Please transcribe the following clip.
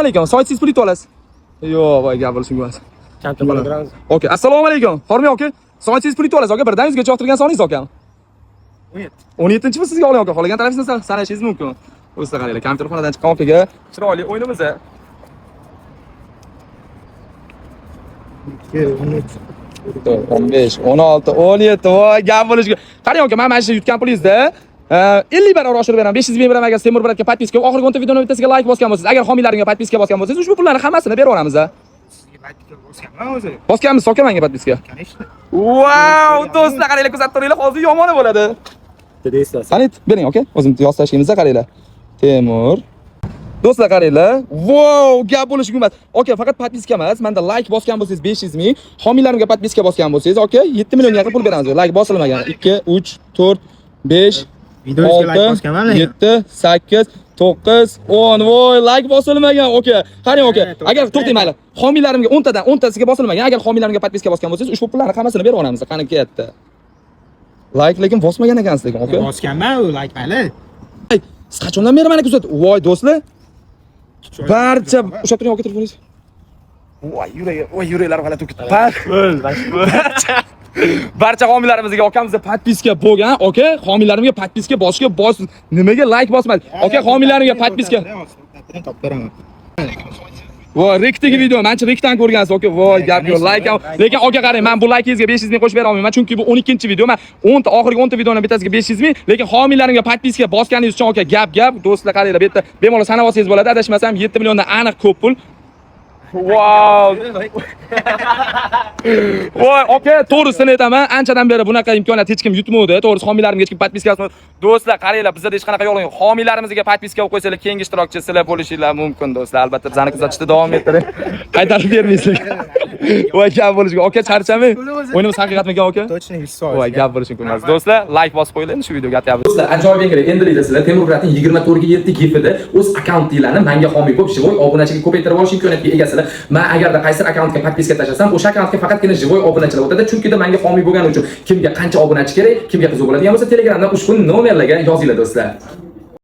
Assalomu alaykum. Soatsingiz pul yutib olasiz. Yo'q, voy, gap bo'lishi mumkin emas. Kompyuter qilamiz. Okey, assalomu alaykum. Hormang aka. Soatsingiz pul yutib olasiz aka. Birdan 100 gacha orttirgan soningiz akam. 17. 17-mi sizga oling aka. Xohlagan tarafingizni sanashingiz mumkin. O'zida qaranglar, kompyuterxonadan chiqqan okaga chiroyli o'yinimiz. 2, 13. 15, 16, 17. Voy, gap bo'lishiga. Qarang aka, men mana shu yutgan pulingizda 50 barobar oshirib beraman. 500 ming beraman agar Temur bratga подписка, oxirgi 10 ta videoni bittasiga like bosgan bo'lsangiz, agar homiylarimga подписка bosgan bo'lsangiz, ushbu pullarni hammasini berib yuboramiz. Sizga подписка bosganman o'zi. Bosganmiz, aka menga подписка. Конечно. Vau, do'stlar, qaranglar, kuzatib turinglar, hozir yomoni bo'ladi. Qani, bering aka, o'zim yozib tashlaymiz, qaranglar. Temur. Do'stlar, qaranglar. Wow, gap bo'lishi mumkin emas. Aka, faqat подписка emas, menda like bosgan bo'lsangiz 500 ming, homiylarimga подписка bosgan bo'lsangiz, aka, 7 millionga yaqin pul beramiz. Like bosilmagan. 2, 3, 4, 5, Videongizga like 6, bosganman lekin. 7, 8, 9, 10. Voy, like bosilmagan, aka. Qarang, aka. He, Agar to'xtang mayli. Homiylarimga 10 tadan 10 tasiga bosilmagan. Agar homiylarimga подписка bosgan bo'lsangiz, ushbu pullarni hammasini berib yuboramiz. Qani kelyapti. Like lekin bosmagan ekansiz lekin, aka. Bosganman u like mayli. Ay, siz qachondan beri meni kuzatib? Voy, do'stlar. Barcha ushlab turing aka telefoningizni. Voy, yuragi, voy, yuraklar g'alati o'tib ketdi. Barcha homiylarimizga akamizga подписка bo'lgan, aka, homiylarimga подписка bosishga bos, nimaga like bosmadi? Aka, homiylarimga подписка. Topib beraman. Voy, Rekdagi video, mancha Rekdan ko'rgansiz, aka. Voy, gap yo'q. Like ham, lekin aka qarang, men bu likingizga 500 ming qo'shib bera olmayman, chunki bu 12-video. Men 10 ta oxirgi 10 ta videoni bittasiga 500 ming, lekin homiylarimga подписка bosganingiz uchun aka, gap gap. Do'stlar, qaranglar, bu yerda bemalol sanab olsangiz bo'ladi. Adashmasam 7 milliondan aniq ko'p pul. Wow. Voy, aka, to'g'risini aytaman, anchadan beri bunaqa imkoniyat hech kim yutmovdi. To'g'risi, homiylarimga hech kim подписка bosmadi. Do'stlar, qaranglar, bizda hech qanaqa yo'l yo'q. Homiylarimizga подписка qo'yib qo'ysanglar, keyingi ishtirokchi sizlar bo'lishinglar mumkin, do'stlar. Albatta bizani kuzatishda davom ettiring. Qaytarib bermaysizlar. Voy, gap bo'lishiga. Aka, charchamang. O'yinimiz haqiqatmikan, aka? Точно 100%. Voy, gap bo'lishi mumkin emas. Do'stlar, like bosib qo'yinglar, endi shu videoga atyapmiz. Do'stlar, ajoyib yangilik. Endilikda sizlar Temur Bratning 24 ga 7 gifida o'z akkauntinglarni menga homiy bo'lib, живой obunachiga ko'paytirib olish imkoniyatiga egasizlar. Men agarda qaysi akkauntga подписка tashlasam, o'sha akkauntga faqatgina живой obunachilar o'tadi, chunki da menga homiy bo'lgani uchun kimga qancha obunachi kerak, kimga qiziq bo'ladigan bo'lsa, Telegramdan ushbu nomerlarga yozinglar, do'stlar.